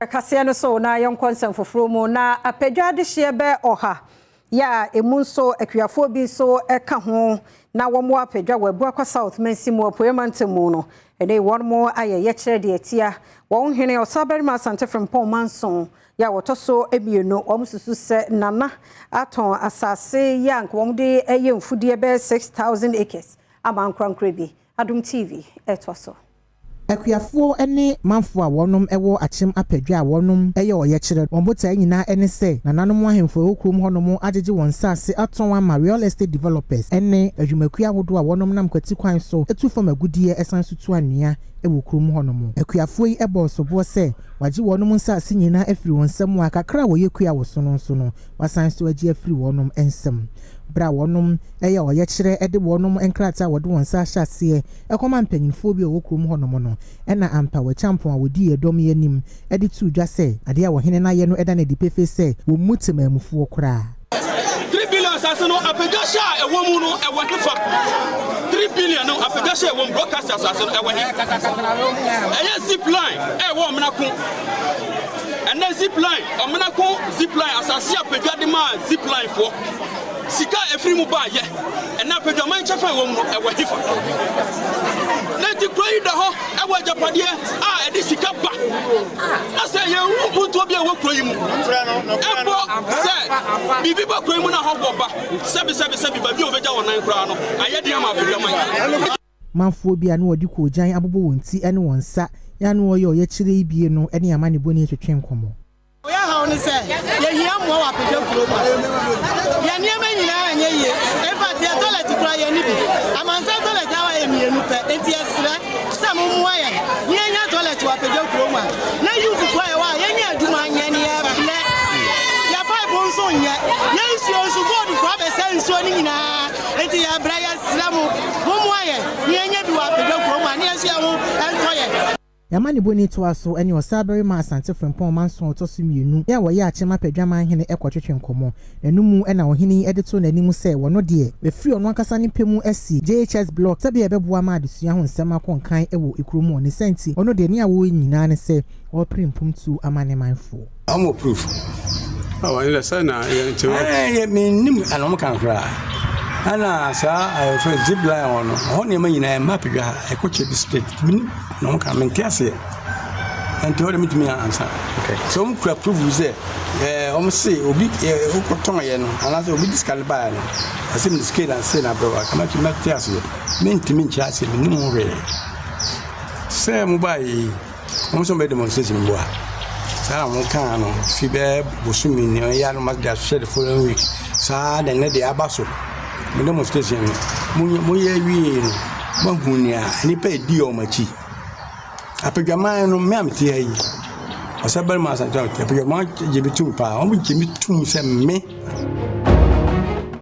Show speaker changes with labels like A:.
A: Kaseɛ no so na yɛnkɔ nsɛm foforɔ mu. Na Apedwa adehyeɛ bɛ 100 yɛ a emu nso akuafoɔ bi nso ka ho na wɔn Apedwa wɔ Abuakwa South mansi mu, Apueɛ mantam mu no, ɛne wɔn mo ayɛ yɛkyerɛ deɛ tia wɔn hene Ɔsabarima Asante Frimpɔn Manso yɛ a wɔtɔ so mmienu. Wɔn susu sɛ Nana atɔn asase yɛ a nka wɔn de ɛyɛ mfudeɛ bɛyɛ 6,000 acres ama nkorankora bi. Adom TV ɛtoa so.
B: Akuafoɔ ne manfoɔ a wɔnom wɔ Akyem Apadwa a wɔnom yɛ ɔyɛkyerɛ, wɔn botaeɛ nyinaa ne sɛ nananom ahemfo a ɛwɔ kurom hɔnom agyegye wɔn nsase atɔn ama real estate developers ne adwumakuo ahodoɔ a wɔnom nam kwati kwan so tu fam agudeɛ san so tu anwea wɔ kurom hɔnom. Akuafoɔ yi bɔɔ soboɔ sɛ wagye wɔnom nsase nyinaa afiri wɔn nsam a kakra a wɔyɛ kua wɔ so no nso no, wasan so agye afiri wɔnom nsam. Berɛ a wɔnom yɛ ɔyɛkyerɛ de wɔnom nkrataa a wɔde wɔn nsa ahyɛ aseɛ ɛkɔma mpanyinfoɔ bi a wɔwɔ kurom hɔnom no, ɛna ampa wɔakyampɔn a wɔdii ɛdɔm yi anim de too dwa sɛ adeɛ a wɔhene no ayɛ no ɛda no adi pefee sɛ wɔmmu temaamufoɔ koraa.
C: 3 billion asase no, Apagya hyɛ a ɛwɔ mu no ɛwɔ he fa? 3 billion no, Apagya hyɛ ɛwɔ mu, broadcast asase no ɛwɔ he? Ɛyɛ Zip Line ɛwɔ Ɔmenako. Ɛnɛ Zip Line, Ɔmenako Zip Line asase Apagya de maa Zip Line foɔ, sika efiri mu baa yɛ, ɛnɛ Apadwaman kyɛfa ɛwɔ mu no ɛwɔ he fa? Na nti kuro yi da hɔ ɛwɔ agyapadeɛ a ɛde sika ba, na sɛ yɛnhu mpuntuo bi a ɛwɔ kuro yi mu ɛbɔ sɛ biribi ba kuro yi mu na ahɔhoɔ ba, sɛbi sɛbi sɛbi, baabi a wɔbɛgya wɔn nan koraa no ayɛ den ama Apadwaman.
B: Manfoɔ bi a na wɔde koogyan abobɔ wɔn ti ne wɔn nsa yɛ a na wɔyɛ ɔyɛkyerɛ yi bie no ne amanebɔni atwetwe nkɔmmɔ.
D: Yɛ haw ne sɛ yɛhia mmoa wɔ Apedwa kurom a yɛ nneɛma nyinaa anyɛ yie. In fact, yɛ toilet koraa yɛni bi. Amansan toilet awa yɛ mmienu pɛ, nti yɛsrɛ sɛ mommoa yɛn ne yɛnya toilet wɔ Apedwa kurom a na youthfoɔ a yɛwɔ a yɛnya adwuma nyɛ ne yɛbrɛ. Yɛ pipe nso nyɛ, yɛ nsuo nso goldfoɔ abɛsɛ nsuo no nyinaa, nti yɛbrɛ. Yɛsrɛ mo, mommoa yɛn ne yɛnya bi wɔ Apedwa kurom a ne yɛnso yɛ ho ɛntɔ yɛn.
B: Yɛamanebɔni toa so ne Ɔsabarima Asante Frimpɔn Manso a ɔtɔ so mmienu a wɔyɛ Akyem Apadwaman hene kɔtwetwe nkɔmmɔ. N'ano mu na ɔhene yi de too n'anim sɛ wɔno deɛ, wafiri ɔno ankasa ne pɛ mu asi JHS block sɛdeɛ ɛbɛboa ma adesua ho nsɛm akɔ nkan wɔ kurom hɔ. Ne saa nti, ɔno deɛ, nea wɔreyɛ nyinaa ne sɛ ɔrepere mpomtuo ama ne manfoɔ.
E: Ɔmo proof.
F: Ɔ ɛnna sɛ na yɛn ti.
E: Ɛɛ, mennim ɛna ɔmo kan koraa. Ɛna saa ɛfɛ Zip Line wɔ no, ɛhɔ nneɛma nyinaa ɛmma Apedwa ha, ɛkɔ Kyebi straight. Menim na ɔmo kan, mente aseɛ. Nti hɔ de metumi ansa. Sɛ ɔmo kura proof sɛ ɔmo se obi wokɔtɔn yɛ no anaasɛ obi de sika no baeɛ no, ɛsɛ mede sika na se na abrɛ wa kama mɛte aseɛ. Mentumi nkyerɛ aseɛ, mennim ho hwee. Sɛ mo baeɛ yi, wɔn nso bɛ demonstration mboa. Saa na wɔn kaa no fi bɛɛ bosome ni ɛyɛ ano ma de ahyɛ the following week. Saa na ɛnɛ deɛ aba so. Mo demonstration no, mo yɛ wie no, mo ahu nea nnipa edi wɔn akyi. Apadwaman no, me a mete ha yi, Ɔsabarima Asante a mete, Apadwaman gye me tum paa. Wɔn gye me tum sɛ me.